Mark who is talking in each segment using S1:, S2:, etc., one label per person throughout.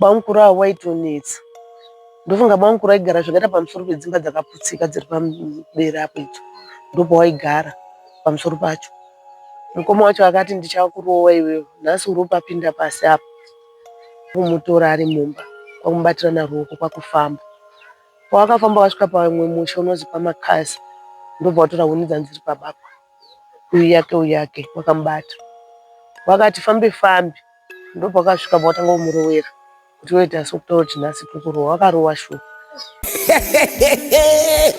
S1: Bamukuru avo vaitonetsa. Ndofunga bamukuru aigara zvakaita pamusoro pedzimba dzakaputsika dziri pamberi apo idzo. Ndopawaigara pamusoro pacho. Mukoma wacho akati ndichakurova iwewe nhasi uri upapinda pasi apa. Kumutora ari mumba kwakumubatirana ruoko kwakufamba. Pawakafamba wasvika pamwe musha unozi paMakasi ndobva watora huni dzanga dziri pabakwa. Uyu yake uyu yake wakamubata. Wakati fambe fambe ndopakasvika pawatanga kumurowera kuti woita sokutaura kuti nhasi tokurowa wakarowa shuwa.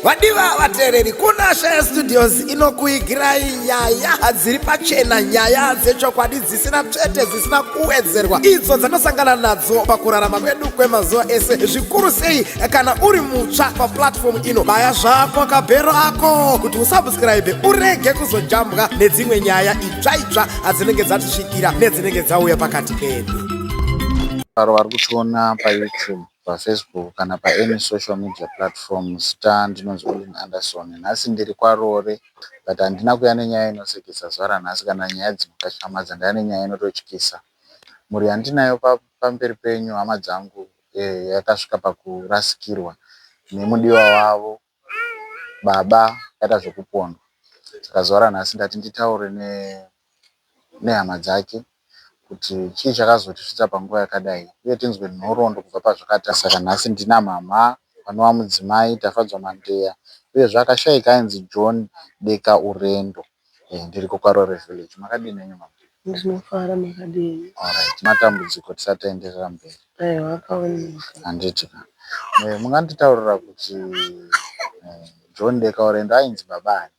S2: Vadiwa vateereri, kuna Shaya Studios inokuigirai nyaya dziri pachena, nyaya dzechokwadi dzisina tsvete, dzisina kuwedzerwa, idzo dzanosangana nadzo pakurarama kwedu kwemazuva ese, zvikuru sei kana uri mutsva paplatform ino. Baya zvako kabhero ako kuti usubscribe urege kuzojambwa nedzimwe nyaya itsva itsva dzinenge dzatisvikira nedzinenge dzauya pakati pedu.
S3: Avo vari kutiona paYouTube, paFacebook kana paany social media platform, zita ndinonzi Olin Anderson. Nhasi ndiri kwaRore but handina kuuya nenyaya inosekesa zuva ranhasi kana nyaya dzinokatyamadza. Ndauya nenyaya inototyisa. Mhuri yandinayo pamberi penyu hama dzangu yakasvika pakurasikirwa nemudiwa wavo baba akaita zvekupondwa. Saka zuva ranhasi ndati nditaure nehama dzake kuti chii chakazotisvitsa panguva yakadai uye tinzwe nhoroondo kubva pazvakatanga. Saka nhasi ndina mhamha vanova mudzimai Tafadzwa Mandeya uyezve akashaika ainzi John Deka Urendo. Ndiriko kwaRore Village. Makadini henyu mhamha?
S1: Ndinofara makadini.
S3: Alright. Matambudziko tisati taenderera mberi.
S1: Aiwa akaoneka.
S3: Handiti ka. Munganditaurira kuti John Deka Urendo ainzi baba ani?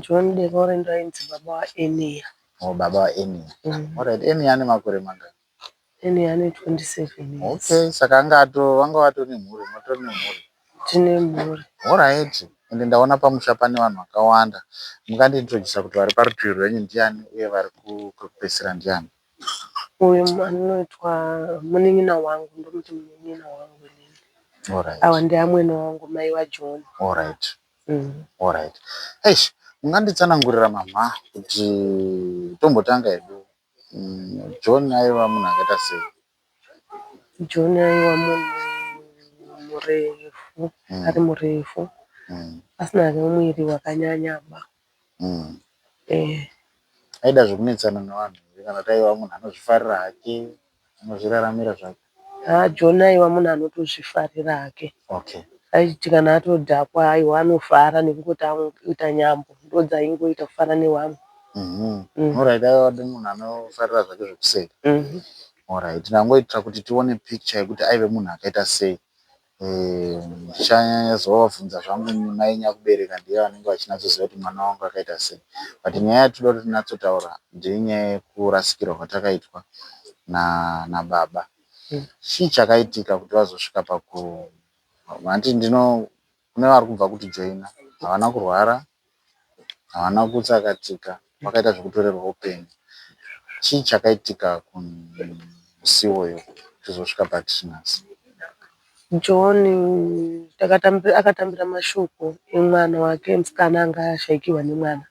S1: John Deka Urendo ainzi baba waEnia.
S3: Oh, baba waEnia. Alright, Enia ane makore mangani?
S1: Enia ane 27 years.
S3: Okay, saka anga ato vanga vatori nemhuri, matori nemhuri.
S1: Tine mhuri.
S3: Alright. Ende ndaona pamusha pane vanhu vakawanda. Mungandiintrodusa kuti vari parutivi rwenyu ndiani uye vari kwekupedzisira ndiani?
S1: Uyu anoitwa munin'ina wangu, ndomuti munin'ina wangu inini.
S3: Alright.
S1: Ava ndiamwene wangu mai vaJohn.
S3: Alright. Alright. Eish, munganditsanangurira mhamha kuti tombotanga hedu. John aiva munhu akaita sei?
S1: John aiva munhu murefu, ari murefu, asina hake mwiri wakanyanya ba.
S3: Aida zvekunetsana nevanhu here kana kuti aiva munhu anozvifarira hake, anozviraramira zvake?
S1: Haa John aiva munhu anotozvifarira hake. Aiti kana atodhakwa aiwa anofara nekungoti angoita nyambo ndodzaingoita kufara nevamwe.
S3: Alright, aiva munhu anofarira zvake zvekuseka. Alright, ndangoitira kuti tione picture yekuti aive munhu akaita sei. Ndichazovabvunza zvangu mai nyakubereka ndiye vanenge vachinatsoziva kuti mwana wangu akaita sei. But nyaya yatinoda kuti tinyatsotaura ndenyaya yekurasikirwa kwatakaitwa nababa. Chii chakaitika kuti vazosvika paku handiti ndino kune vari kubva kutijoina havana kurwara, havana kutsakatika, vakaita zvekutorerwa upenyu. Chii chakaitika musi iwoyo tizosvika patiri nhasi?
S1: John akatambira mashoko emwana wake musikana anga ashaikirwa nemwana.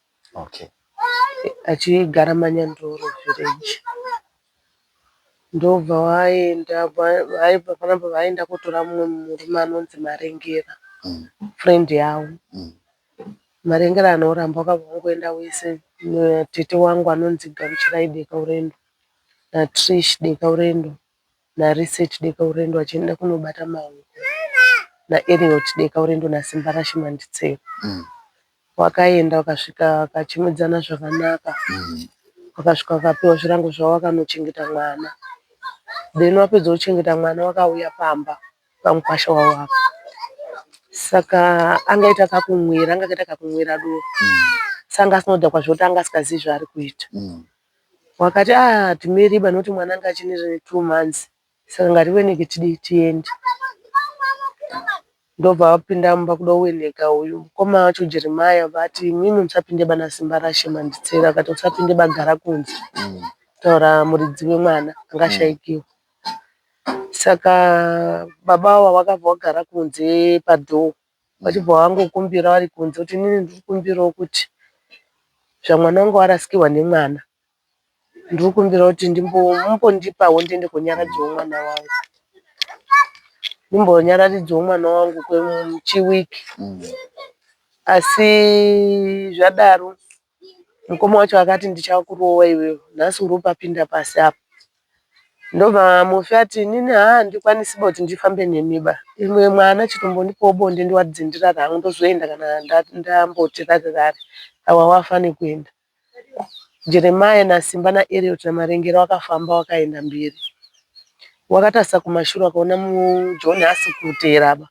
S1: Achigara Manyandoro village. Ndobva vaenda panapa vaenda kotora mumwe murume anonzi Marengera friend yavo. Marengera anoramba wakabva wangoenda wese natete wangu anonzi Gamuchirai Dekaurendo naTrish Dekaurendo naReset Dekaurendo vachienda kunobata maoko naEliot Dekaurendo naSimbarashe Manditsero. Wakaenda wakasvika vakachemedzana zvakanaka. Vakasvika vakapiwa zvirango zvavo vakanochengeta mwana. Then vapedza kuchengeta mwana vakauya pamba pamukwasha wavo apa. Saka angaita kakumwira, anga akaita kakumwira doro. Saka anga asina kudhakwa zvekuti anga asingazivi zvaari kuita. Wakati ah timiriba nekuti mwana anga achine 2 months. Saka ngatiweneke tidii tiende. Ndobva vapinda mumba kuda kuweneka uyu mukoma wacho Jeremiah vati imimi musapinde bana Simbarashe Manditsera akati usapinde bagara kunze taura muridzi wemwana angashaikiwa. Saka baba ava vakabva vagara kunze padhoo vachibva vangokumbira vari kunze kuti inini ndiri kukumbirawo kuti zvamwana wangu arasikirwa nemwana. Ndiri kukumbira kuti mumbondipawo ndiende konyaradzawo mwana wangu. Ndimbonyaradzawo mwana wangu kwechiwiki. Asi zvadaro mukoma wacho akati ndichakurova iwewe nhasi uri kupapinda pasi apa. Ndobva mufi ati inini haa handikwanisi ba kuti ndifambe nemi ba. Imwe mwana chitombondipawo bonde ndiwaridze ndirare hangu ndozoenda kana ndamboti rare rare. Awa wafa nekuenda. Jeremiah naSimba naEriot naMarengera wakafamba wakaenda mberi. Wakatarisa kumashure wakaona John haasi kuteeraba.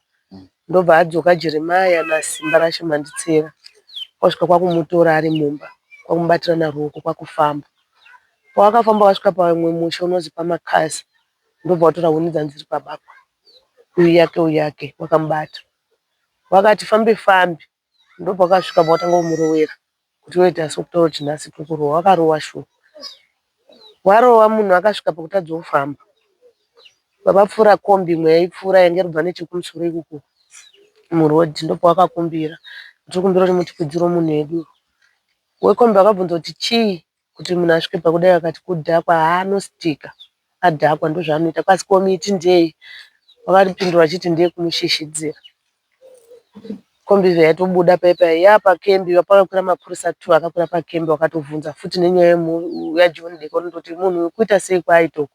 S1: Ndobva adzoka Jeremiah naSimba racho Manditsera. Kwasvika kwakumutora ari mumba kwakumubatirana ruoko kwakufamba. Pawakafamba wasvika pamwe musha unonzi paMakaza ndobva watora huni dzanga dziri pabakwa. Uyu yake uyu yake wakamubata. Wakati fambe fambe Ndopakasvika pakatanga kumurovera kuti iwe ita sekutaura kuti nhasi tokurova. Wakarova shuwa. Warova munhu akasvika pakutadza kufamba. Papapfuura kombi imwe yaipfuura yanga iri kubva nechekumusoro ikoko muroad ndopawakakumbira. Tiri kumbira kuti mutikwidzirewo munhu wedu. Wekombi akabvunza kuti chii kuti munhu asvike pakudai akati kudhakwa haa anostika adhakwa ndozvaanoita kwasi ko miti ndei vakatipindura vachiti ndeyekumushishidzira kombi yatobuda paipa yapakembi pakakwira mapurisa two akakwira pakembi vakatobvunza futi nenyaya yaJohn Deka unototi munhu uyu kuita sei kwaaita uku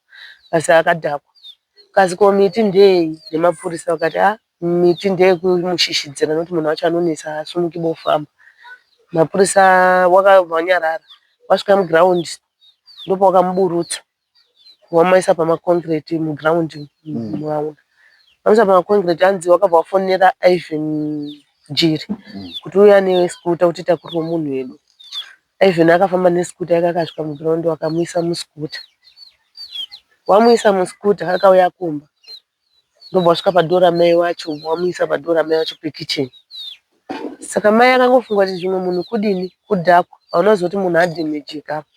S1: asi akadhakwa kasi ko miti ndei nemapurisa vakati ah Miti ndeyekumushishidzira nekuti munhu wacho anonetsa haasumuki bofamba. Mapurisa wakabva wanyarara wasvika mugiraundi ndopawakamuburutsa wamaisa pamakonkireti mugiraundi maona. Wamuisa pamakonkireti hanzi wakabva wafonera Ivan Jiri kuti uya nesikuta kuti titakurire munhu wedu. Ivan akafamba nesikuta yake akasvika mugiraundi wakamuisa musikuta. Wamuisa musikuta akauya kumba. Ndobva wasvika padoor ramai wacho wamuisa padoor ramai wacho pekitchen. Saka mai akangofunga kuti zvimwe munhu kudini kudhakwa hauna kuziva kuti munhu adhemejeka apa.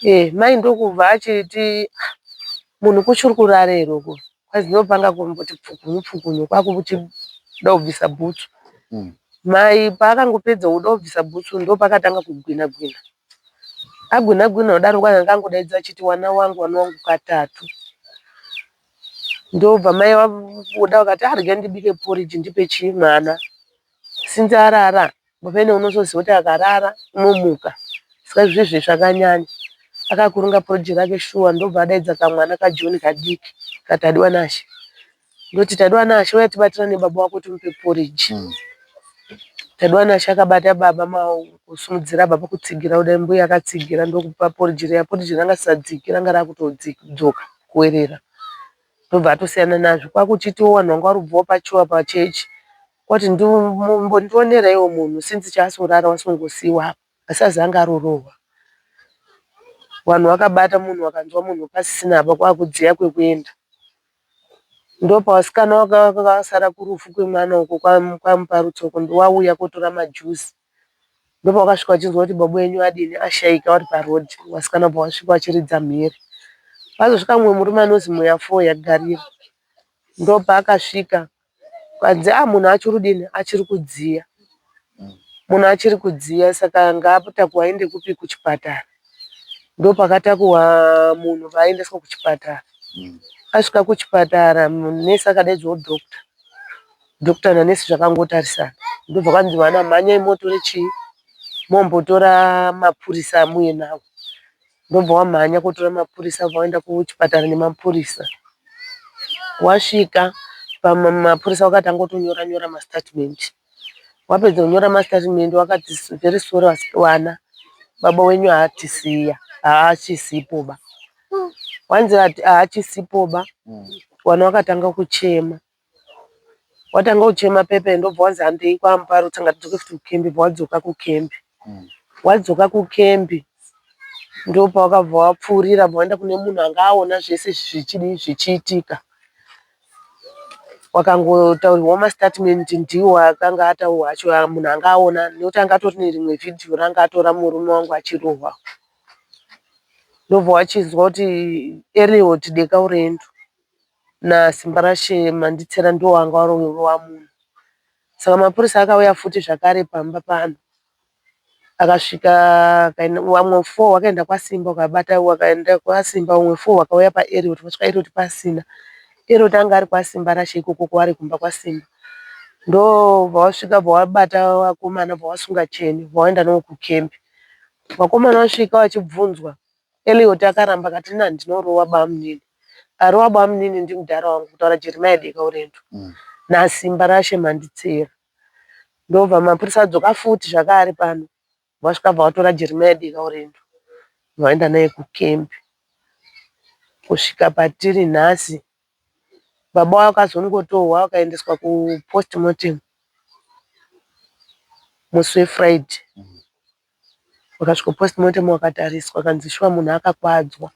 S1: Eh mai ndokubva achiti ah, munhu kuchiri kurara here uku kwanzi ndopanga kumboti pfukunyu pfukunyu kwakuchida kubvisa bhutsu. Mai paakangopedza kuda kubvisa bhutsu ndopakatanga kugwina gwina. Agwina gwina kudaro kwanzi anga angodaidza achiti wana wangu wana wangu katatu. Ndobva mai vabuda vakati ah regai ndibike porridge ndipe chii mwana. Since arara pamene unozoziva kuti akarara unomuka. Saka izvizvi zvakanyanya. Akakurunga porridge rake shuwa ndobva adaidza kamwana kaJohn kadiki kaTadiwanashe. Ndoti Tadiwanashe uya tibatirane baba wako timupe porridge. Tadiwanashe akabata baba maoko kusimudzira baba kutsigira kudai mbuya akatsigira ndokupa porridge riya. Porridge ranga risisadziki ranga rakutodzoka kuerera ndobva atosiyana nazvo kwakuchitiwo vanhu vanga varubvawo pachiwa pachechi kwati mbondioneraiwo munhu since chaasorara wasongosiiwa apa asi azi anga arorohwa. Vanhu vakabata munhu vakanzwa munhu pasisina apa kwakudziya kwekuenda. Ndopavasikana vakasara kurufu kwemwana uko kwaMuparutsa uko wauya kotora majuzi. Ndopavakasvika vachinzwa kuti baba wenyu adini ashaika vari paroad. Vasikana vobva vasvika vachiridza mhere. Pazosvika mumwe murume anonzi Muyafoya Garira ndopaakasvika Kwanzi ah munhu achiri kudini achiri kudziya. Munhu achiri kudziya saka ngaatakwe aende kupi kuchipatara. Ndopakatakurwa munhu vaendeswa kuchipatara. Asvika kuchipatara nesi akadaidzwa doctor. Doctor nanesi zvakangotarisana. Ndobva kwanzi vana mhanyai motore chii mombotora mapurisa amuuye nawo. Ndobva wamhanya kotora mapurisa wobva waenda kuchipatara nemapurisa. Wasvika pamapurisa wakatanga kutonyora nyora mastatement. Wapedza kunyora mastatement wakati very sorry vana baba wenyu haatisiya haachisipoba. Wanzi haachisipoba vana vakatanga kuchema. Watanga kuchema pepe ndobva wanzi handei kwaMuparutsa ngatidzoke futi kukembi bva wadzoka kukembi. Wadzoka kukembi ndopawakabva wapfuurira bva waenda kune munhu anga aona zvese zvichidii zvichiitika. Wakangotaurirwa mastatement ndiwo akanga ataurwa acho munhu anga aona nekuti anga atori nerimwe vhidhiyo raanga atora murume wangu achirohwa. Ndobva wachinzwa kuti Eliot Dekaurendo naSimbarashe Manditsera ndiwo wanga warova munhu. Saka mapurisa akauya futi zvakare pamba pano. Akasvika vamwe 4 vakaenda kwaSimba vakabata vakaenda kwaSimba vamwe 4 vakauya paEriot vasvika Eriot pasina. Eriot anga ari kwaSimba rashe ikoko kwaari kumba kwaSimba. Ndobva vasvika bva vabata vakomana bva vasunga cheni bva vaenda navo kukembi. Vakomana vasvika vachibvunzwa Eliot akaramba akati ini handinorova bamunini. Arova bamunini ndimudhara wangu kutaura Jeremiah Deka Urendo. NaSimba rashe Manditsera. Ndobva mapurisa adzoka futi zvakare pano. Vasvika bva vatora Jeremiah Deka Urendo. Vaenda naye kukembi. Kusvika patiri nhasi baba vakazongotorwa vakaendeswa kupostmortem musi weFriday. Vakasvika kupostmortem vakatariswa vakanzi shuwa munhu akakwadzwa.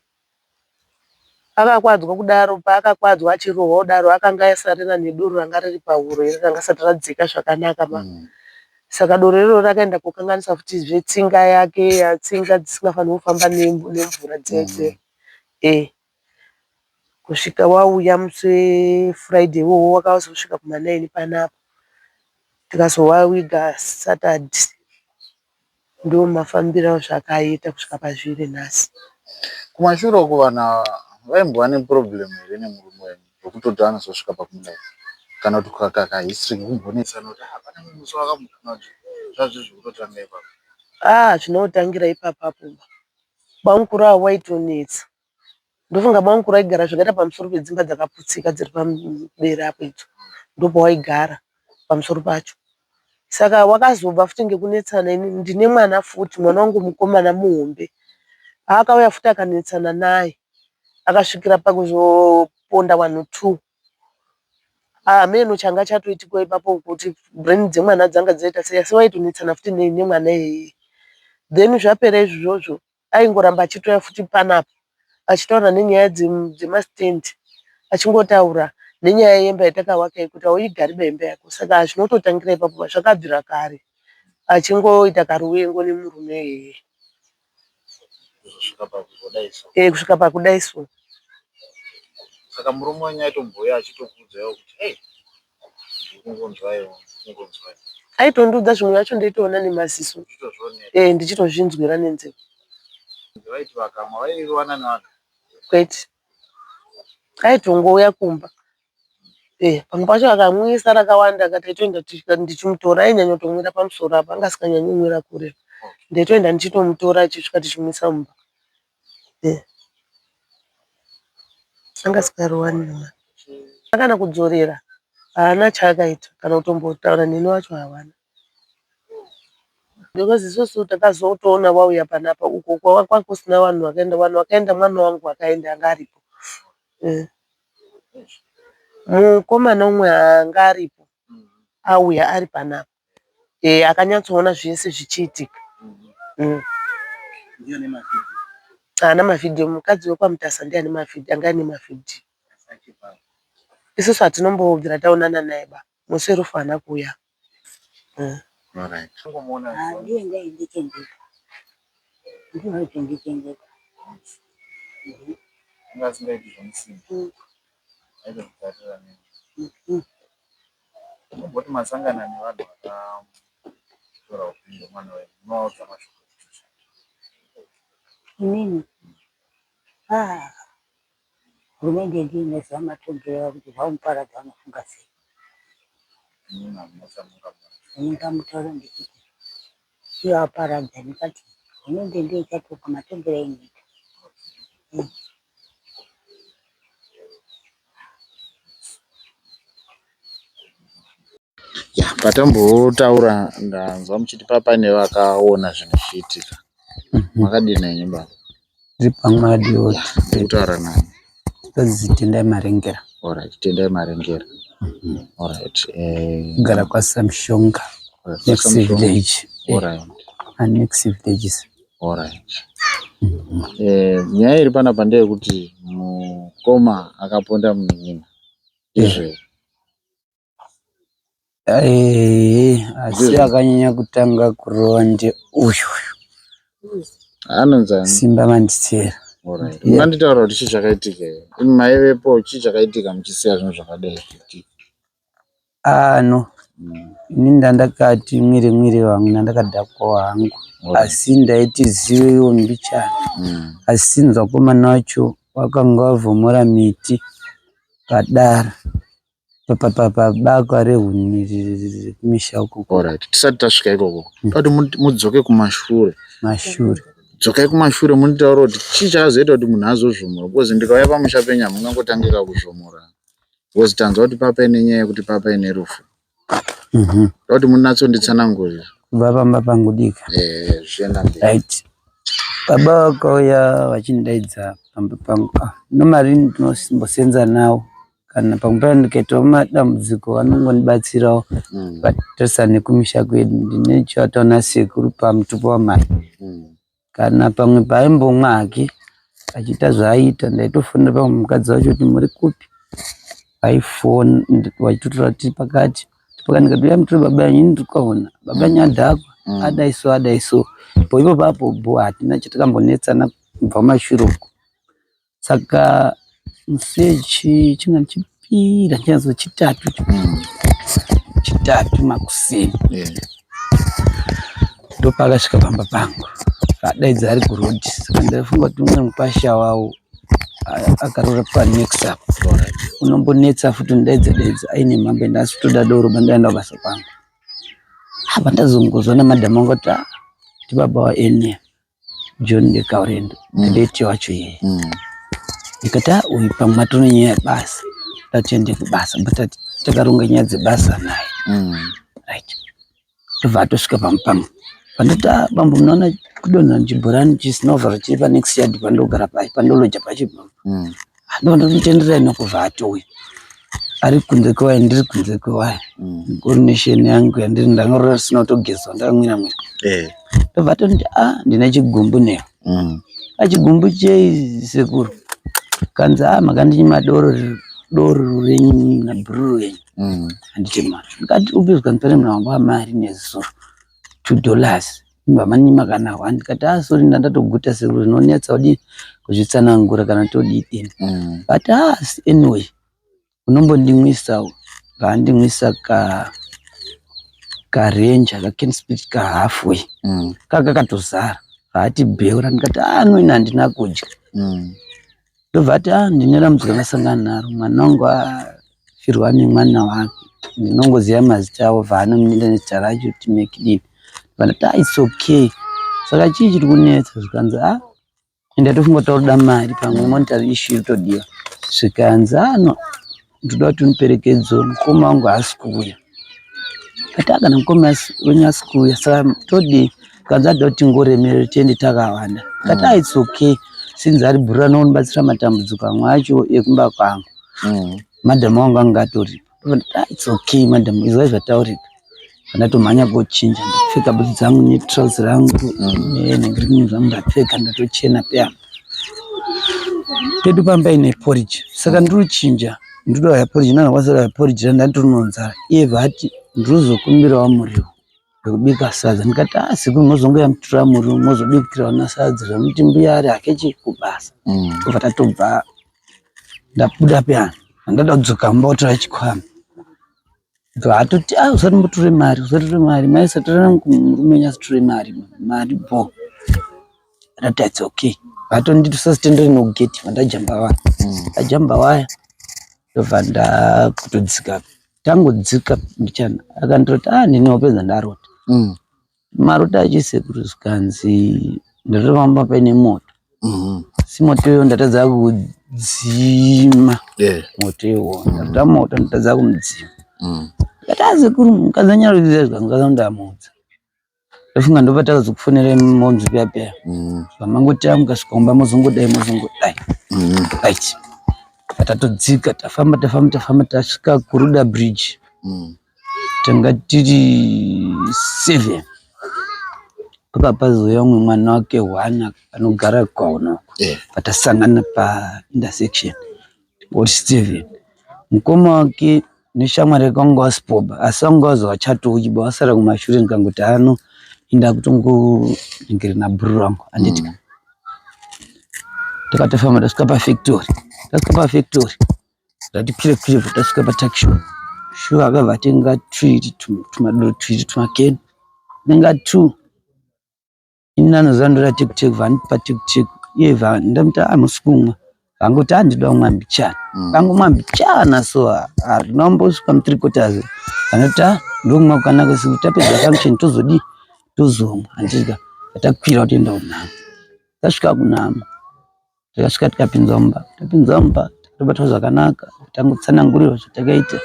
S1: Akakwadzwa kudaro paakakwadzwa achirohwa kudaro akanga asarira nedoro ranga riri pahuro iri ranga risati radzika zvakanaka ma. Saka doro iroro rakaenda kokanganisa futi zvetsinga yake tsinga dzisingafanirwi kufamba nemvura dziya dziya. Eh. Kusvika wauya musi weFriday iwowo wakazosvika kuma 9 panapa. Tikazovaviga Saturday. Ndomafambiro azvakaita kusvika pazviri nhasi.
S3: Kumashure uko vanhu ava vaimbova neproblem here nemurume wenyu zvekutoti anozosvika pakumudai kana kuti kahistory kekumbonetsana kuti ah pane mumwe musi wakamukana kuti zvazvo zvekutotanga ipapo?
S1: Ah zvinotangira ipapapo bamukuru avo vaitonetsa. Ndofunga bamukuru aigara zvakaita pamusoro pedzimba dzakaputsika dziri pamberi apo idzo ndopawaigara pamusoro pacho. Saka wakazobva futi ngekunetsana ini ndine mwana futi mwana wangu mukomana muhombe. Akauya futi akanetsana naye akasvikira pakuzoponda vanhu two. Hameno changa chatoitika ipapo kuti brain dzemwana dzanga dzaita sei asi waitonetsana futi nemwana iyeye. Then zvapera izvozvo aingoramba achitouya futi panapa achitaura nenyaya dzemastand achingotaura nenyaya yemba yatakavaka iyi kuti hauigari ba imba yako saka zvinototangira ipapo zvakabvira kare achingoita karuvengo nemurume iyeye eh kusvika pakudai so
S3: saka murume wenyu aitombouya achitokuudzaiwo kuti ei
S1: Aitondiudza zvimwe zvacho ndaitoona nemaziso eh ndichitozvinzwira nenzeve. Kwete aitongouya kumba eh pamwe pacho akamwisa rakawanda taitoenda ndichimutora ainyanya kutomwira pamusoro apa anga asinganyanyi kumwira kure ndaitoenda ndichitomutora achisvika tichimuisa mumba. Eh. Anga asingarovani nemwana. Kana kudzorera haana chaakaita kana kutombotaura neni wacho hawana. Because isusu takazotoona vauya panapa uko kwanga kusina vanhu vakaenda vanhu vakaenda mwana wangu akaenda anga aripo. Eh. Mukomana umwe anga aripo auya ari panapa. Eh, akanyatsoona zvese zvichiitika. Mm. Haana mavhidhiyo, mukadzi wekwaMutasa ndiye ane mavhidhiyo, anga ane mavhidhiyo. Isusu hatinombobvira taonana naye ba, musi werufu haana kuuya. Mm.
S3: Alright.
S4: Ah, ndiye ndaindichengeta. Ndiye waitondichengeta.
S3: Anga asingaiti zvemusimba. Aitokugarira nemi. Mumboti masangana nevanhu vakatora upenyu hwemwana wenyu munovaudza mashoko ekuti chii?
S4: Inini? Ah, hurumende ndiyo inoziva matongero avo kuti zvamuparadza vanofunga sei.
S3: Inini hamuna chamungamuudza.
S4: Ini ndingamutaura ndichiti iye aparadza ndingati hurumende ndiyo ichatonga matongero ainoita. Mm.
S3: Ya, patambotaura ndanzwa muchiti papaine vakaona zvinhu zvichiitika. Makadini henyu baba?
S5: Ndiri pamwadi
S3: Ya, ndiri kutaura nani?
S5: Ndonzi Tendai Marengera.
S3: Alright, Tendai Marengera. Alright. Eh,
S5: Kugara kwaSamshonga.
S3: alright,
S5: Next
S3: kwaSamshonga.
S5: village.
S3: Alright.
S5: Annex villages.
S3: Alright. Eh, nyaya iri panapa ndeyekuti mukoma akaponda munin'ina. Ndizvo here?
S5: Eh, asi
S3: Ndizvo.
S5: akanyanya kutanga kurova ndeuyu
S3: Anonzi ani?
S5: Simba Manditsera.
S3: Alright.
S5: Yeah.
S3: Munganditaura kuti chii chakaitika here? Imi maivepo chii chakaitika muchisiya zvinhu zvakadai zvichiitika?
S5: Ah, no. Ini ndandakati mwire mwire wangu ndandakadhakwa hangu asi ndaiti zivewo mbichana asi nzwakomana wacho wakanga wavhomora miti padara pabakwa rehuni rekumisha uko.
S3: Alright, tisati tasvika ikoko toda kuti mudzoke kumashure.
S5: Mashure.
S3: Dzokai kumashure munditaura kuti chii chakazoita kuti munhu azozvomora, because ndikauya pamusha penyu hamungangotangika kuzvomora, because tanzwa kuti papaine nyaya yekuti papaine rufu. Toda kuti munatsonditsanangurira.
S5: Kubva pamba pangu dika.
S3: Eh, zvichienda mberi.
S5: Right. Baba vakauya vachindidaidza pamba pangu. Ah, normally ndinombosenza nawo kana pamwe pacho ndikaitawo madambudziko vanongondibatsirawo. But tarisa nekumisha kwedu ndine chiwatawo nasekuru pamutupo wamai. Kana pamwe paaimbomwa hake achiita zvaaiita ndaitofonera pamwe mukadzi wacho kuti muri kupi. Vaifona vachitotaura tiri pakati pakati ndikati uyai mutore baba yenyu ini ndiri kuvaona baba yenyu adhakwa adai so adai so. Po ipo papo bho hatina chatakambonetsana kubva kumashure uko. Saka musi wechi chingani chipiri chinyazo chitatu chitatu makuseni ndopaakasvika pamba pangu adaidza ari kuroad. Saka ndaifunga kuti umwe mukwasha wavo akaroora panext up unombonetsa futi undaidza daidza aine mhambo ende asi kutoda doro pandaenda kubasa kwangu. Apa ndazongozwa namadhamu angu kuti ah, ndibaba waEnia John Dekaurendo late wacho iyeye. Ndikati ah, uyu pamwe atone nyaya yebasa ndatiende kubasa but takaronga nyaya dzebasa naye. Right. Ndobva atosvika pamba pangu pandoti ah, bambo munoona kudonha chibhorani chisina kuvharwa chiri panext yard pandogara pachi pandoloja pachi. Ndobva ndomutenderai nokubva atouya ari kunze kwewaya ndiri kunze kwewaya. Coronation yangu yandiri ndangorora risina kutogezwa ndakamwira mwira. Ndobva atonditi ah, ndine chigumbu newe. Achigumbu chei sekuru? Kanzi ah, makandinyima doro doro renyu nabhururu yenyu. Handiti mari. Ndikati upi zvikanzi pane munhu wanga mari nezuro $2. Vamanyima kana one. Ndikati ah, sorry ndandatoguta sekuru zvinonetsa kudii kuzvitsanangura kana todii dini. But ah, anyway unombondimwisawo. Vaandimwisa ka karenja ka can split ka halfway kaka kakatozara. Vaati bheura ndikati ah, no ini handina kudya. Ndobva ati ah, ndine dambudziko randasangana naro mwana wangu afirwa nemwana wake ndinongoziva mazita avo vaanomuenda nezita racho kuti Mekidini. Ndati ah, it's okay. Saka chii chiri kunetsa? Zvikanzi ah, ndatofunga kuti takuda mari pamwe monetary issue iri kutodiwa. Zvikanzi ah, no ndoda kuti uniperekedze mukoma wangu haasi kuuya. Ndati ah, kana mukoma wenyu asi kuuya saka todii? Zvikanzi ada kuti tingoremere tiende takawanda. Ndati ah, it's okay since ari bhurura anondibatsira matambudziko amwe acho ekumba kwangu. Madhamu wangu anga atoripo. Ndati ah, it's okay madam, izwai zvataurika. Ndatomhanya kochinja ndapfeka bhutsu dzangu netrouse rangu nenhingirikini zvangu ndapfeka ndatochena peya. Pedu pamba ine porridge saka ndiri kuchinja ndinoda porridge ndandakwanisa porridge ndanditori nzara iye bva ati ndinozokumbirawo muriwo wekubika sadza. Ndikati ah, sekuru mozongoya mutora muriwo mozobikira vana sadza zvamuti mbuya ari hake kubasa. Tobva tatobva ndabuda peyani ndada kudzoka mumba kutora chikwama. Bva atoti ah, usatombotore mari usatore mari mai usatora murume wenyu asatore mari mari bho. Ndati it's okay. Vatonditi usazitendere nokugeti vandajamba waya. Ndajamba waya ndobva ndakutodzika tangodzika mbichana akandoti ah, ndine hope dzandarota. Marota achisekuru zvikanzi ndatofamba paine moto asi moto iyoyo ndatadza kudzima moto iwowo ndarota moto ndatadza kumudzima. Ndikati ah, sekuru mukadzi anyarudzira zvikanzi mukadzi ndamuudza. Ndofunga ndopatakazokufonerai monzi peya peya. Zvamangoti mukasvika kumba mozongodai mozongodai. Right. Tatodzika tafamba tafamba tafamba tasvika kuRuda bridge. Tanga tiri 7. Pakapazouya umwe mwana wake one anogara kwaunoko. Patasangana pa intersection. Tingori 7. Mukoma wake neshamwari yake vanga vasipoba asi vanga vazi vachatouyi vasara kumashure ndikangoti ano inda kutongoningirira nabhururu rangu handiti. Takatofamba tasvika pafactory. Tasvika pafactory ndati kwire kwire tasvika patuckshop. Shuwa akabva atenga tuiri tumadoro tuiri tumakeni. Tenga two. Ini ndanoziva ndoda tekuteku vandipa tekuteku iye ndamuti hamusi kumwa vangoti handida kumwa mbichana vangomwa mbichana so harina kumbosvika muthree quarters vanoti ah ndokumwa kwakanaka siku tapedza function tozodii tozomwa handika takwira kutoenda kunhamo tasvika kunhamo Takasvika tikapinzwa mumba, tapinzwa mumba takatobatwa zvakanaka, tangotsanangurirwa zvatakaita.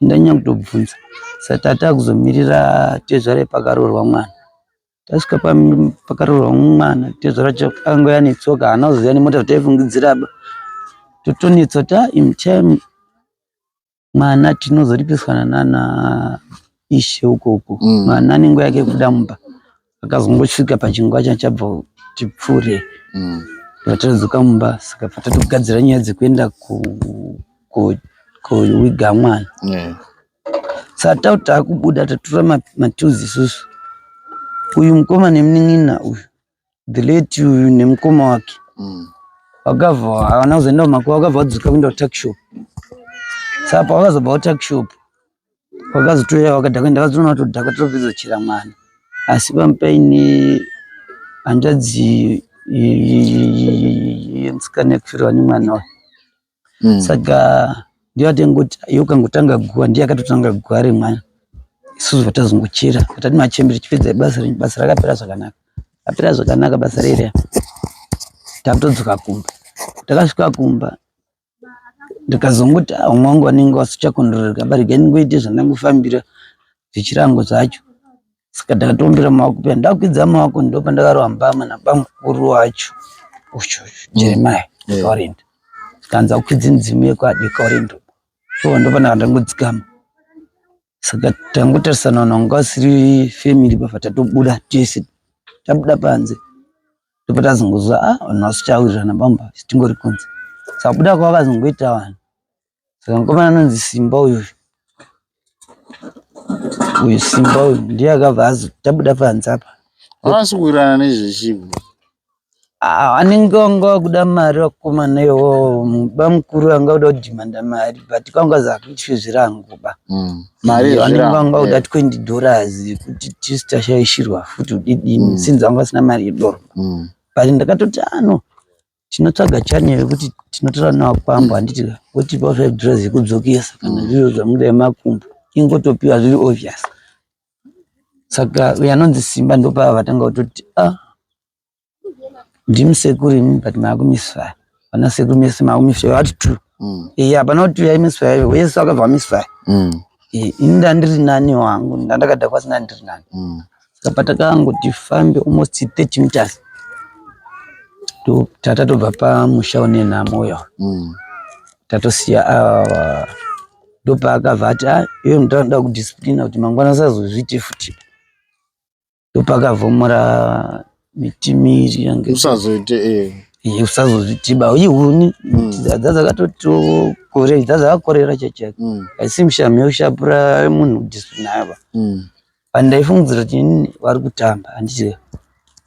S5: Ndanyanya kutobvunza saka tatakuzomirira tezvara pakaroorwa mwana. Tasvika pakaroorwa mwana tezvara wacho akangouya netsoka haana kuzouya nemota zvataifungidzira ba. Totonetswa kuti ah in time mwana tinozoripiswana nana ishe ukoko mm. mwana ane nguva yake yekubuda mumba akazongosvika pachinguva chacho chabva tipfuure mm. vatadzoka mumba saka patatogadzira nyaya dzekuenda kuwiga mwana yeah. saka tau takubuda tatora matuzi isusu uyu mukoma nemunin'ina uyu the late uyu nemukoma wake mm. vakabva havana kuzoenda kumakuva vakabva vadzoka kuenda kutuckshop saka pavakazobva kutuckshop vakazotouya vakadhakwa ndakazoona vatodhakwa totopedza kuchera mwana asi pamupaine hanzvadzi yemusikana yekufirwa nemwana uyu mm. Saka ndiyo atengoti iyo kangotanga guwa ndiye akatotanga guwa remwana isusu vatazongochera vatati machembere chipedzai basa renyu basa rakapera zvakanaka apera zvakanaka basa rere takutodzoka kumba takasvika kumba ndikazongoti ah, umwe wangu wanenge wasichakondorereka barega ndingoite zvandangofambira zvechirango zvacho Saka ndakatombera maoko paya ndakwidza maoko ndopandakarova mbama nabamukuru wacho ucho Jeremiah Dikaurendo zvikanzi aukwidzi midzimu yekwaDikaurendo so ndopandaka ndangodzikama saka tangotarisana vanhu vanga vasiri family bva tatobuda tese tabuda panze ndopatazongoziva ah vanhu vasichawirirana bamba tingori kunze saka kubuda kwavakazongoita vanhu Saka mukomana anonzi Simba uyu uyu Simba uyu ndiye akabva azotabuda panze apa.
S3: Havasi kuwirirana nezvechibvo.
S5: Ah, anenge wanga wakuda mari vakomana iwowo bamukuru vanga kuda kudhimanda mari but kwanga zakuitwe zvirango ba
S3: mm. mari
S5: vanenge vanga kuda 20 dollars kuti tisu tashaishirwa futi udidini mm. since vanga vasina mari yedoro mm. but ndakatoti ano ah, tinotsvaga channel yekuti tinotora nawakwambo handiti votipa five dollars yekudzokesa kana zviro zvamuda yemakumbo ingotopiwa zviri obvious saka uyo anonzi simba ndopava vatanga kutoti ah ndimi sekuru imi but maakumisfire vana sekuru mese maakumisfire vati two mm. iye hapana kuti uyai misfire wese wakabva misfire mm. ini ndandiri nani wangu ndandakadhakwa sina ndiri nani mm. Saka patakangoti fambe almost 30 meters tatatobva pamusha une nhamo uyo mm. tatosiya ah, ndopaakabva ati ah, iwe mutanoda kudisciplina kuti mangwana usazozviite futi ndopakavhomora miti miiri yange
S3: usazoite eh.
S5: eh usazozvitiba ihuni mm. dzadzakatotokore dzadzakakorera chachake mm. haisi mushami yekushapura munhu kudisciplina ava mm. Pandaifungidzira kuti inini vari kutamba handiti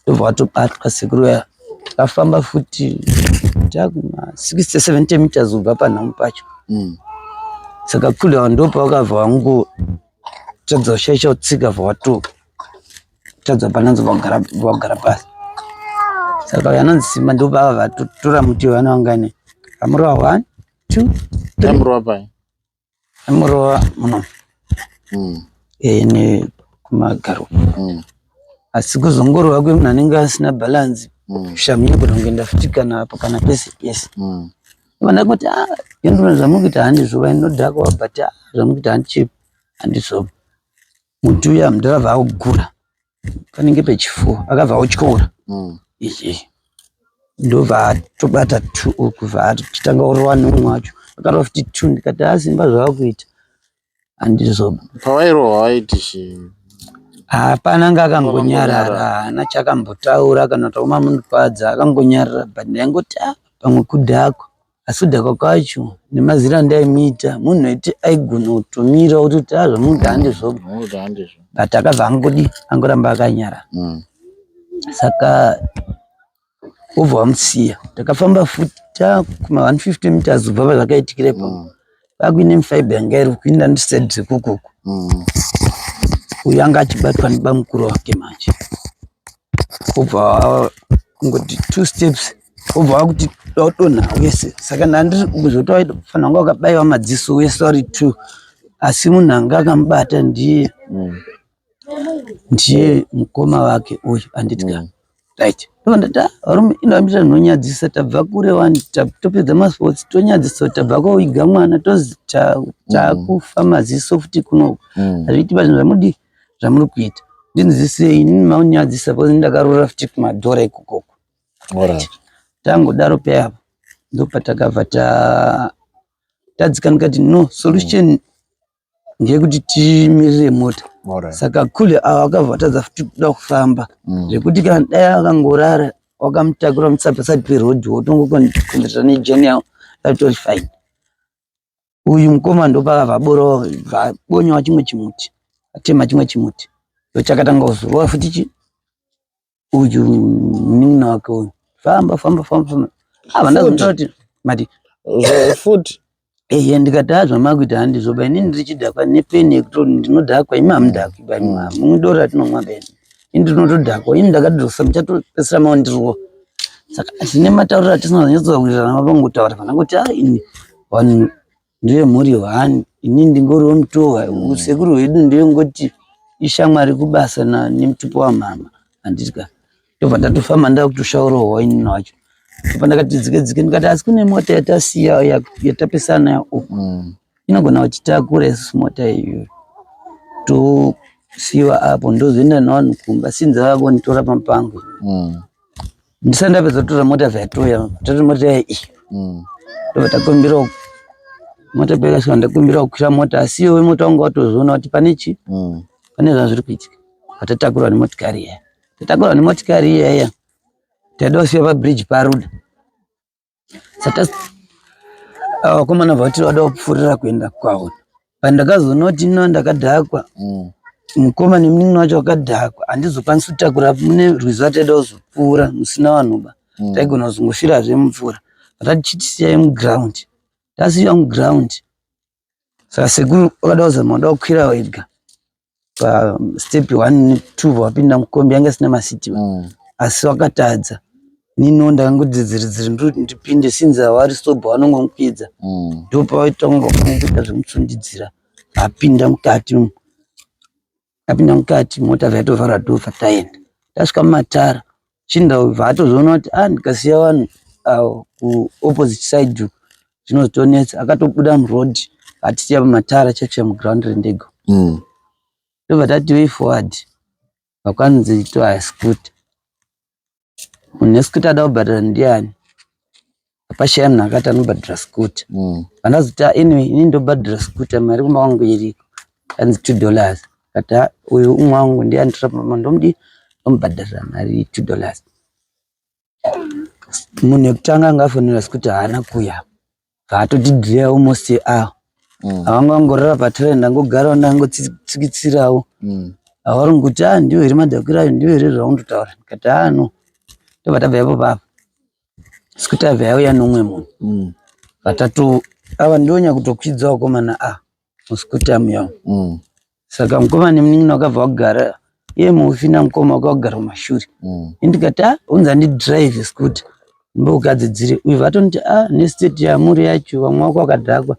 S5: ndobva vatobatwa sekuru vaya takafamba futi takuma 60 70 meters kubva panhamo pacho mm. saka kule ndopavakabva vangotadza kushaisha kutsika bva vatotadza pananzi vagara pasi saka uyo anonzi simba ndopava vatotora muti vana vangani vamurova one two three Amurova muno mm. e, nekumagaro mm. asi kuzongorova kwemunhu anenge asina balance mm. shamu inogona kungoenda futi kana apo kana pese pese mm. vana kuti ah, yendona zvamukuita handizvo vainodhakwa but ah, zvamukuita handichipo handizvo muti uya mudhara akugura panenge pechifuwa akabva otyora mm. ichi ndobva atobata two kubva achitanga kurova neumwe wacho akarova futi two ndikati asimba zvavakuita handizvo
S3: pavairohwa vaiti chii
S5: hapana anga akangonyarara haana chakambotaura kana kuti omamundikwadza akangonyarara but ndaingoti ah pamwe kudhakwa Asi kudhakwa kwacho nemazira andaimuita munhu aiti aigona kutomira ototi ah zvamunoita handizvo but akabva angodi angoramba akanyara mm. saka wobva wamusiya takafamba futi takuma 150 meters kubva pazvakaitikira ipapo mm. Kwakuine mufaiba yanga iri kuinda ndisaid kukuku. Uyu anga achibatwa nebamukuru wake manje. Obva kungoti 2 steps obva wakuti dodonha wese. Saka ndandiri kuzoti waifanira kunge wakabaiwa madziso wese wari 2. Asi munhu anga akamubata ndiye ndiye mukoma wake uyu anditi ka. Right. Ndobva ndati varume inoambira zvinonyadzisa tabva kure wani topedza masports tonyadzisa tabva koiga mwana tozi takufa maziso futi kunoku. Hazviiti pazvinhu zvamudi zvamuri kuita. Ndinzwisei inini maunyadzisa because ndakaroora futi kumadhora ikokoko.
S3: Alright.
S5: Tangodaro peapo ndopatakabva tadzika ndikati no solution ndeyekuti timirire mota.
S3: Alright.
S5: Saka kule ava akabva atadza futi kuda kufamba zvekuti kana dai akangorara wakamutakura paside peroad wotongokonzeresa nejeni yavo yatori fine. Uyu mukoma ndopakabva aborowa abonyawo chimwe chimuti atema chimwe chimuti ndochakatanga kuzorova futi chi uyu munin'ina wake uyu famba famba famba famba ava ndazomuta kuti mati
S3: Futi
S5: ehe ndikati haa zvamakuita handizvo ba inini ndiri chidhakwa nepeni yekuti ndinodhakwa imi hamudhakwi ba imi doro ratinomwa ba ini ndinotodhakwa ini ndakadzosa muchatopedzisira maundirwa saka zvine matauriro atisina kuzonyatsowirirana mapangotaura pana kuti haa ini vanhu ndiye mhuri hwani ini ndingoriwo mutohwa usekuru hwedu ndeyongoti ishamwari kubasa nemutupo wamama handiti ka ndobva ndatofamba ndakutoshaurawo inini wacho ndobva ndakati dzike dzike ndikati asi kune mota yatasiya yatapesana nayo uku inogona kutitakura isusu mota iyoyo tosiyiwa apo ndozoenda navanhu kumba sinzi vakonditora pamupango ndisati ndapedza kutora mota zvayatoya tatora mota iya iyi ndobva takumbira mota payakasvika ndakumbira kukwira mota asi iwe mota wanga watozviona kuti pane chi pane zvazviri kuitika patatakurwa nemotikari iya tatakurwa nemotikari iya iya taida kusiya pabridge paruda saka vakomana vati vada kupfuurira kuenda kwavo pandakazoona kuti ino ndakadhakwa mukoma nemunin'ina wacho wakadhakwa handizokwanisi kutakura mune rwizi rwataida kuzopfuura musina vanhu ba taigona kuzongosvirazve mumvura patati chitisiyai muground tasiyiwa muground saka sekuru vakada kuzama kuda kukwira wega pastep 1 2 wapinda mukombi yanga isina masiti asi wakatadza nino ndakangoti dziridziri ndiri ndipinde sinzi havari sobha vanongomukwidza ndopawaitanga kuita zvekutsundidzira apinda mukati umu apinda mukati mota zvaitovatora dhoo taenda tasvika mumatara chinda ubva atozoona kuti ah ndikasiya vanhu avo kuopposite side uku zvinozotonetsa akatobuda muroad atisiya pamatara chaicho muground rendege ndobva tati way forward vakwanzi tohaya scooter munhu nescooter ada kubhadhara ndiani apashaya munhu akati anobhadhara scooter vandazoti anyway ini ndobhadhara scooter mari kumba kwangu iriko anzi $2 kati uyu umwe wangu ndiye anditora pamba ndomudi ndomubhadharira mari $2 munhu wekutanga anga afonera scooter haana kuuya vaatoti delay almost a hour avanga vangorara patara ndangogarawo ndangotsikitsirawo avari kuti ah ndiwo here madhakiro ayo ndiwo here zvaundotaura ndikati ah no ndobva tabva ipapo apo scooter yabva yauya neumwe munhu vatatu ava ndiwo nyakutokwidza vakomana a muscooter muya saka mukoma nemunin'ina wakabva wagara iye mufi namukoma wakagara kumashure ini ndikati ah unzi andidrive scooter ndimbokugadzidzire uyu vatoniti ah nestate yamuri yacho vamwe vako vakadhakwa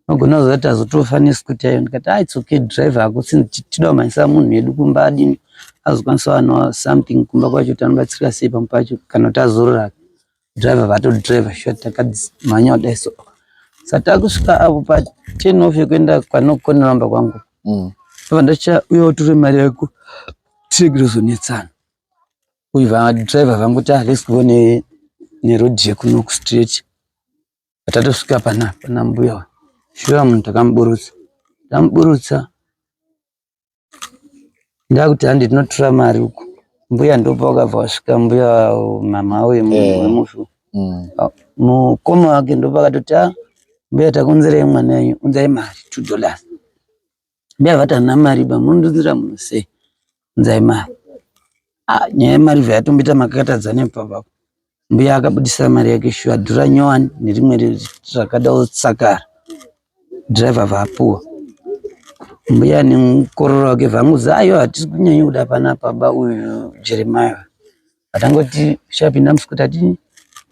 S5: unogona kuzoti azotofa nescooter iyo ndikati ah it's okay drive hako since tida kumhanyisa munhu yedu kumba adini azokwanisa kuwanawo something kumba kwacho kuti anobatsirika sei pamwe pacho kana kuti azorora driver vatodriver sure takamhanya kudai so saka takusvika apo pa10 off yekuenda kwanokonera kumba kwangu ndobva ndacha uya utore mari yako tirege kuzonetsana uyu vadriver vanguti ah let's go neroad yekuno straight patatosvika pana pana mbuya shuwa munhu takamuburutsa tamuburutsa ndakuti handi tinotora mari uku mbuya ndopa wakabva wasvika mbuya mama wemufi mukoma wake ndopa akatoti ah mbuya takonzerei mwana wenyu unzai mari $2 mbuya vati handina mari ba munondiunzira munhu sei unzai mari ah nyaya yemari bva yatomboita makakatadzana ipapapo mbuya akabudisa mari yake shuwa dhura nyowani nerimwe rakada kutsakara. Driver vapuwa mbuya nemukororo wake vanguzi ayo hatisi kunyanya kuda panapa ba uyu Jeremiah. Vatangoti chapinda musikuti atini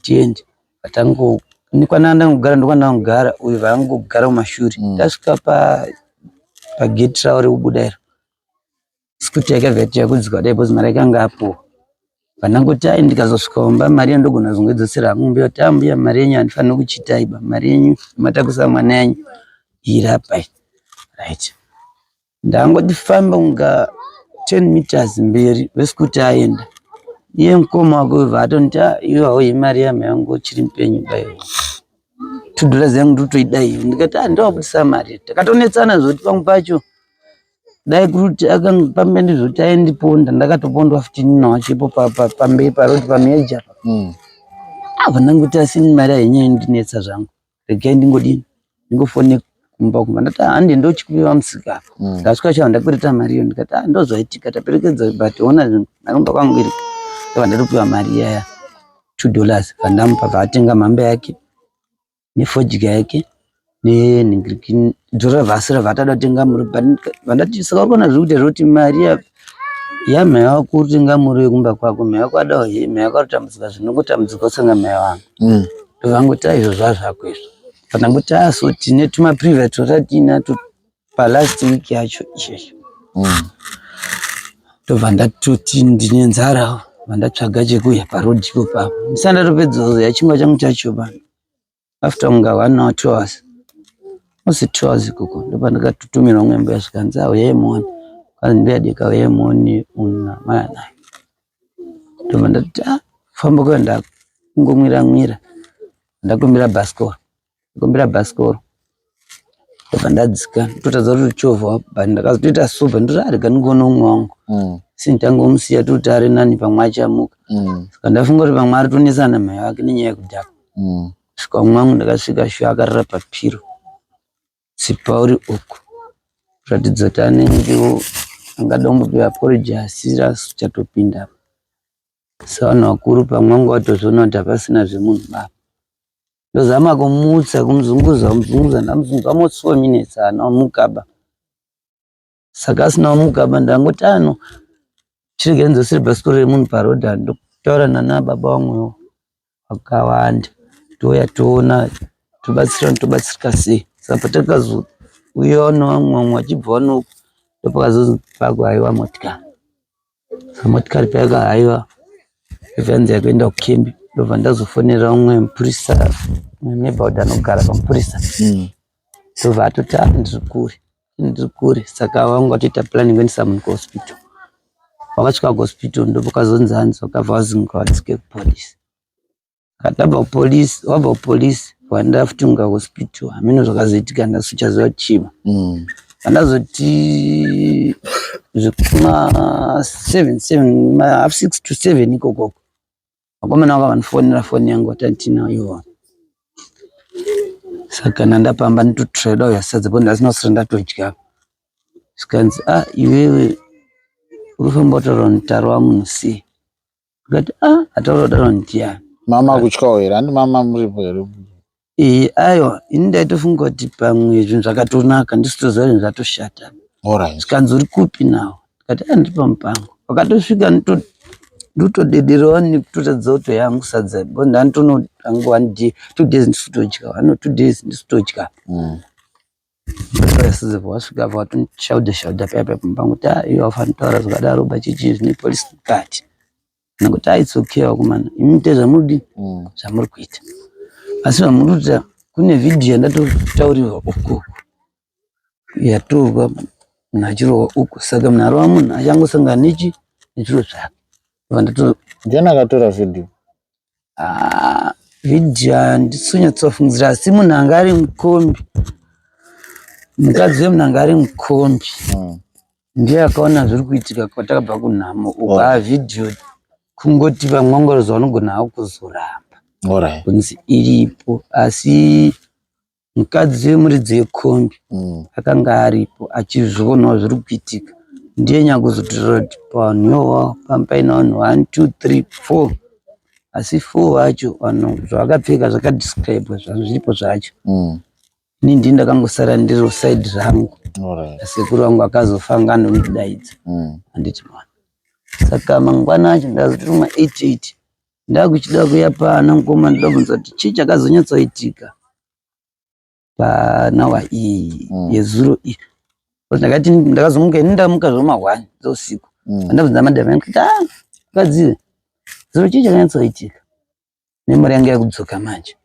S5: tiende. Vatango nikwana ndangogara ndokwana uyu vangogara kumashure. Tasvika pa pagate ravo rekubuda iro. Sikuti yakabva yati yakudzika kudai because mari yakanga apuwa. Pandangoti ai ndikazosvika kumba mari yandogona kuzongoidzosera hangu mbuya kuti ah mbuya mari yenyu handifaniri kuchitai ba mari yenyu matakusa mwana yenyu iri apa iyi. Right. Ndangoti famba kunga 10 meters mberi vesikuti aenda. Iye mukoma wake uyu vatonditi ah iwe hauyi mari yamai yangu uchiri mupenyu ba iwe. $2 yangu ndotoida iyo. Ndikati ah ndowabudisa mari. Takatonetsana zvekuti pamwe pacho dai kuti akapambe ndizvoti aindiponda ndakatopondwa futi nina wacho ipo pamberi paroti pameja apa ndangoti asi mari hainyanyi ndinetsa zvangu regai ndingodini ndingofone kumba kumba ndati handi ndochikupiwa musika apa ndasvika chava ndakwereta mari iyo ndikati ah ndozvaitika taperekedza but ona zvinhu mari kumba kwangu iri ndabva ndatopiwa mari iyaya $2 vandamupa bvaatenga mhamba yake nefodya yake nenhingirikini dhora vhasi rabva atada kutenga muriwo vandati saka uri kuona zviri kuita zvekuti mari yamai wako uri kutenga muriwo wekumba kwako mai wako adawo hee mai wako ari kutambudzika zvinongotambudzika usanga mai vangu ndovangoti aizvo zvazvako izvo pandangoti aso tine tumaprivate twatatiinato palast week yacho ichecho ndobva ndatoti ndine nzara vandatsvaga chekuya paroad ipo papo ndisati ndatopedza kuzodya chingwa changu chacho pano after kunga 1 or 2 hours almost 2 hours ikoko ndopandakatutumirwa umwe mbuya zvikanzi ah uyai muone kwanzi mbuya dika uyai muone munhu amai naye ndobva ndati ah kufamba kwayo ndakungomwira mwira ndakumbira bhasikoro ndakumbira bhasikoro ndobva ndadzika ndotadza kuti chovha but ndakazotoita sober ndoti ah rega ndingoona umwe wangu si nditangomusiya toti ari nani pamwe achamuka saka ndafunga kuti pamwe ari kutonetsana namai vake nenyaya yekudhakwa kusvika umwe wangu ndakasvika shuwa akarara papiro sipauri uku kuratidza kuti anengewo angada kumbopiwa porridge asi rasichatopinda sevanhu vakuru pamwe vanga vatozviona kuti hapasina zvemunhu baba ndozama kumutsa kumuzunguza kumuzunguza ndamuzunguza almost 4 minutes haana kumuka ba saka asina kumuka ba ndangoti ano chirege ndidzosere bhasikoro remunhu paroad ndotaura nana baba vamwewo vakawanda touya toona tobatsirana tobatsirika sei saka patakazouyawo nevamwe vamwe vachibvawo nouku ndopakazozi pakuhaiwa motikari saka motikari payakahaiwa yanzi yakuenda kukembi ndobva ndazofonera umwe mupurisa neighborhood anogara pamupurisa ndobva atoti ah ndiri kure ndiri kure saka vanga vatoita plan kuendesa munhu kuhospital vakasvika kuhospital ndopakazonzi hanzi vakabva vazi ngavadzike kupolisi tabva kupolisi wabva kupolisi waenda futi kunga hospital hameno zvakazoitika ndasichaziva chima pandazoti zvekuma 7 7 ma half 6 to 7 ikokoko vakomana vanga vandifonera foni yangu vati andina iwo saka nandapamba nditotraida uya sadza bo ndasina kusira ndatodya zvikanzi ah iwewe uri kufamba kutaura kuti munhu sei ndikati ah ataura kudaro ndiani
S3: Mama kutyawo here? Handi mama muripo here?
S5: Ee aiwa ini ndaitofunga kuti pamwe zvinhu zvakatonaka ndisitoziva zvinhu zvatoshata
S3: Alright.
S5: zvikanzi uri kupi nawo ndikati ah ndiri pamupango wakatosvika ndotodederawo nekutoratidza kuti yangu sadza bo ndantono angu one day 2 days ndisitodya 1 or 2 days ndisitodya sadza wasvika vatondishaudha shaudha paya paya pamupango kuti ah iwe haufaniri kutaura zvakadaro bachichi zvine polisi mukati ndangoti ah it's okay vakomana imi muite zvamuri zvamuri kuita asi zvamuri kuita kune vhidhiyo yandatotaurirwa uku yatorwa munhu achirohwa uku saka munhu arova munhu achangosangana nechi nezviro zvake Ndobva
S3: Ndiani akatora vhidhiyo?
S5: Ah, vhidhiyo handisonyatsofungidzira asi munhu anga ari mukombi mukadzi wemunhu anga ari mukombi ndiye akaona zviri kuitika kwatakabva kunhamo uku ah vhidhiyo kungoti vamwe vangorozi vanogona havo kuzoramba
S3: Alright.
S5: kunzi iripo asi mukadzi wemuridzi wekombi akanga aripo achizvionawo zviri kuitika ndiye nyakuzotaura kuti pavanhu iwawa panga paina vanhu 1 2 3 4 asi 4 vacho vanhu zvavakapfeka zvakadescribwa zviripo zvacho. Ini ndini ndakangosara ndiro side rangu. Sekuru vangu akazofa anga andondidaidza. Handiti mwana. Saka mangwana acho ndazoti kuma 88 ndakuchida kuya pana mukoma ndoda kubvunza kuti chii chakazonyatsoitika panawa iyi yezuro iyi. Ndakati ndakazomuka ini ndamuka zvoma 1 dzeusiku. Ndabvunza madam yangu kuti ah mukadzi zuro chii chakanyatsoitika. Memory yangu yakudzoka manje.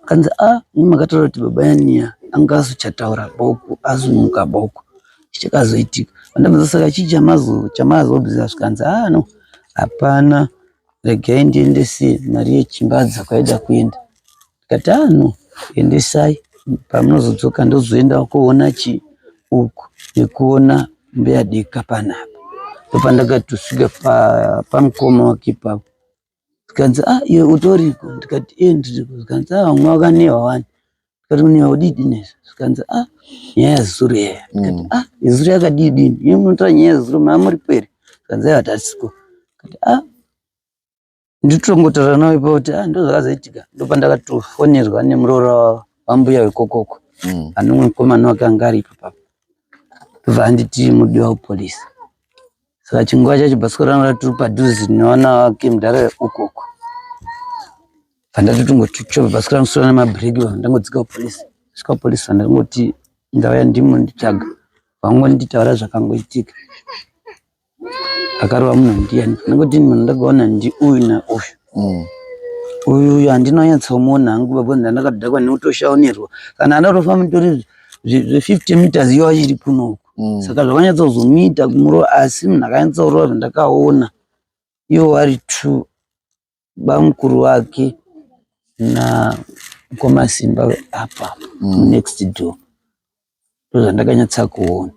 S5: Kanzi ah imi makataura kuti baba Yania anga azochataura boko azomuka boko. Chakazoitika. Ndabvunza saka chii chamazo chamazobvisa zvikanzi ah no hapana regai ndiendese mari yechimbadza kwaida kuenda. Ndikati ah no endesai pamunozodzoka ndozoenda koona chi uku nekuona mbuya Deka panapa. Ndopandakatosvika pamukoma wake ipapo. Zvikanzi ah iwe utoriko ndikati eh ndiriko zvikanzi ah vamwe vakanewa wani ndikati kunewa udidi nezvo zvikanzi ah nyaya yazuro iya ndikati ah yazuro yakadii dini imi munotaura nyaya yazuro maa muripo here zvikanzi aiwa tatisiko ndikati ah nditongotaura nawo ipapo kuti ah ndozvakazoitika ndopandakatofonerwa nemuroora wambuya wekokoko ane umwe mukomana wake anga aripo ipapo ndobva anditi mudiwa kupolisi Saka chinguva chacho bhasikoro rangu ratiri padhuze nevana vake mudhara ukoko. Pandatotongoti chova bhasikoro rangu sura nemabhireki vanhu ndangodzika kupolisi. Svika kupolisi vanhu ndangoti ndauya ndimo nditsvaga. Vangonditaura zvakangoitika. Akarova munhu ndiyani? Ndangoti munhu ndakaona ndi uyu nauyu. Uyu uyu handina kunyatsomuona hangu baba ndandakadhakwa nekutoshaonirwa. Kana andatofamba nditori zve 50 meters iyo achiri kuno uku. Saka zvakanyatsozomuita kumurova asi munhu akanyatsorova zvandakaona ivo vari two bamukuru vake namukoma Simba apa next door ndozvandakanyatsa kuona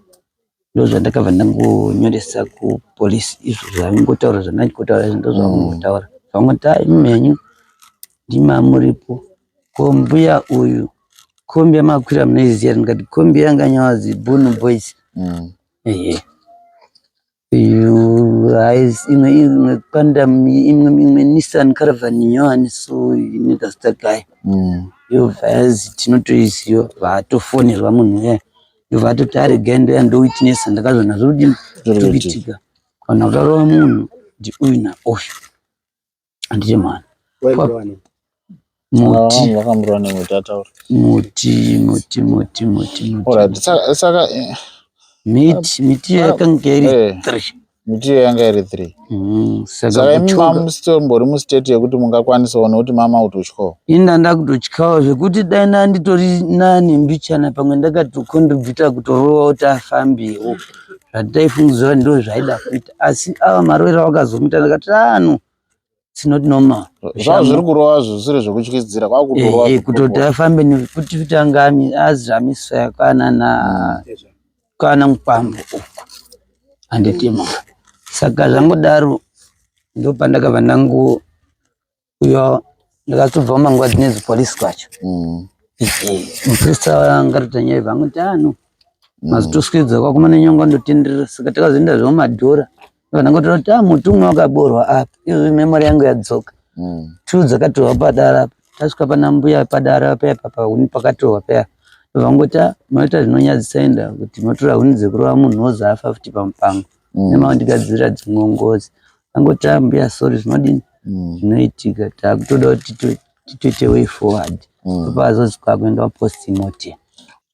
S5: ndozvandakabva ndangonyoresa kupolisi izvo zvaingotaura zvandandikotaura izvo ndozvavangotaura zvavangoti ah imi henyu ndimi amuripo ko mbuya uyu kombi yamakwira munoiziva here ndikati kombi yanga nyawazi bunu boys ehe imwe imwe pandam imwe imwe Nissan Caravan nyowani so ine kazita kayo yobva yazi tinotoiziva vatofonerwa munhu uya ndobva atoti aregai ndoya ndowitnessa ndakazona zviri kudini zviri kuitika kana ukarova munhu ndiuyu nauyu handiti mwana muti
S3: vakamurova nemuti ataura
S5: muti muti muti muti muti
S3: Alright, saka saka eh,
S5: miti miti yakanga iri
S3: Eh.
S5: three
S3: miti iyo yanga iri 3
S5: Saka
S3: saka imi
S5: kutyoka
S3: mamusimbori mustate yekuti mungakwanisawo nekuti mama kutotyawo
S5: ini ndanda kutotyawo zvekuti dai ndanditori nani mbichana pamwe ndakatokontributa kutorova kuti afambewo zvataifungidzira ndo zvaida kuita asi ava marovero awakazomuita ndakati ano it's not normal
S3: zvava zviri kurova zvisiri zvekutyidzira kwakutorova
S5: Eh, kutoti afambe nekuti kuti anga azamiswa kwana na kwana mukwambo uko handiti mwana saka zvangodaro ndopandakabva ndango uyo ndakatobva manguva dzinedzi polisi kwacho mupurisa anga nyaya vangu ano mazitoswedza kwakumana nyonga ndotenderera saka takazoenda zvemumadhora vanangotora kuti ah muti umwe wakaborwa apa izvo memory yangu yadzoka two dzakatorwa padara apa tasvika pana mbuya padara paya pahuni pakatorwa paya vangoti ah maita zvinonyadzisa enda kuti motora huni dzekurova munhu wozi afa futi pamupango nemaondigadzirira dzimwe ngozi angoti ah mbuya sorry zvinodini zvinoitika takutoda kuti titoite way forward topazozi kwakuenda postmortem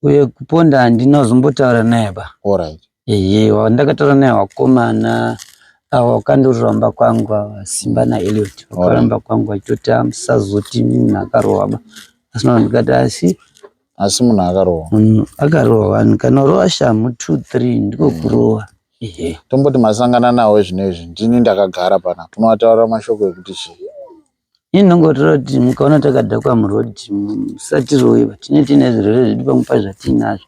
S5: uye kuponda handina kuzombotaura naye ba
S3: Alright.
S5: ehe wandakataura naye wakomana ava wakandoramba kwangu ava Simba naEliot vakaramba kwangu vachitoti ah musazoti munhu akarohwa ba asi ndikati asi
S3: Asi munhu akarohwa.
S5: munhu akarohwa vanhu kana urova shamhu 2 3 ndiko kurohwa ehe
S3: Tomboti masangana nawo zvinezvi ndini ndakagara panapa. Unovataurira mashoko ekuti chii?
S5: Ini ndinongotaura kuti mukaona takadhakwa murodhi musatirowe tine tiine zvirwere zvedu pamwe pacho zvatinazvo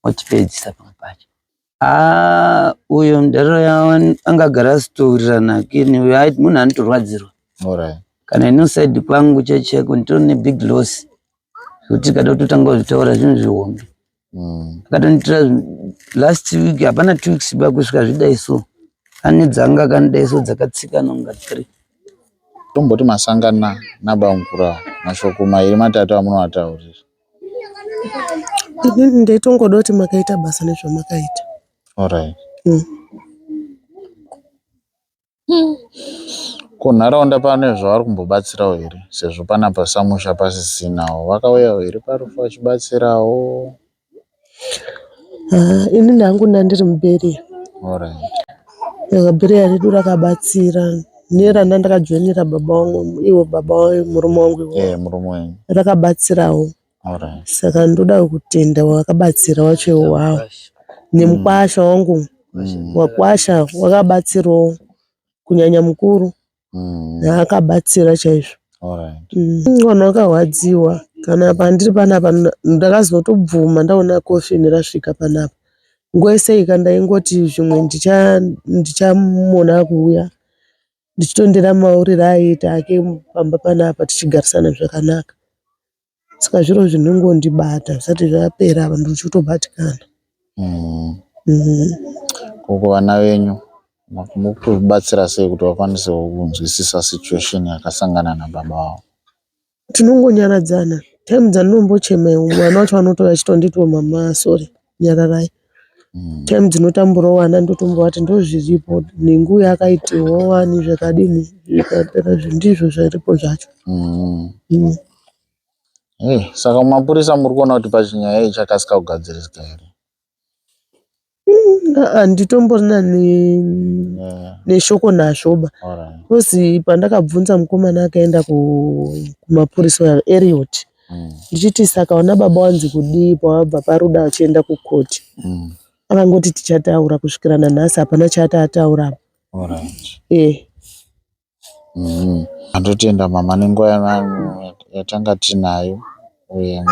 S5: motipedzisa pamwe pacho. Haa uyo mudhara angagara asitowirirana hake neuyo munhu anotorwadzirwa.
S3: Alright.
S5: Kana ini side kwangu chaiko nditori nebig loss zvekuti tikada kutotanga kuzvitaura zvinhu zvihombe. Akatondiitira last week hapana 2 weeks ba kusvika zvidai so. Ane dzanga akandidai so dzakatsikana kunga 3.
S3: Tomboti masangana nabamukuru ava mashoko mairi matatu amunovataurira.
S1: Inini ndaitongoda kuti makaita basa nezvamakaita.
S3: Alright. Kunharaunda pane zvavari kumbobatsirawo here sezvo panapa samusha pasisinawo vakauyawo here parufu vachibatsirawo?
S1: Ah, inini hangu ndandiri mubheriya.
S3: Alright.
S1: Saka bheriya redu rakabatsira neranda ndakajoinira baba vangu ivo baba murume wangu ivo.
S3: Eh, murume wenyu.
S1: Rakabatsirawo.
S3: Alright.
S1: Saka ndoda kutenda wakabatsira wacho iwawo. Nemukwasha wangu wakwasha wakabatsirawo kunyanya mukuru. Akabatsira chaizvo.
S3: Alright.
S1: Vanhu vakarwadziwa kana pandiri panapa ndakazotobvuma ndaona coffin rasvika panapa. Nguva yese iyi ndaingoti zvimwe ndichamuona akuuya ndichitondera mauriro aaiita hake pamba panapa tichigarisana zvakanaka. Saka zviro zvinongondibata zvisati zvapera apa ndichitobatikana.
S3: Ko kuvana venyu mukubatsira sei kuti vakwanisewo kunzwisisa situation yakasangana nababa vavo?
S1: Tinongonyaradzana time dzandinombochema mwana wacho anotouya achitonditiwo mama sorry nyararai. Time dzinotamburawo vana ndotombovati ndozviripo nhingi uyu akaitiwawo wani zvakadini zvikapera ndizvo zviripo zvacho.
S3: Hey, saka mumapurisa muri kuona kuti pachinyaya iyi chakasika kugadzirisika here?
S1: Handitomborina neshoko nazvoba.
S3: Alright.
S1: Kozi pandakabvunza mukomana akaenda kumapurisa uya Eriot ndichiti saka vana baba wanzi kudii pawabva paruda vachienda kukoti. Akangoti tichataura kusvikira nanhasi hapana chaati ataura.
S3: Alright.
S1: Eh.
S3: Andotenda mama nenguva yatanga tinayo uye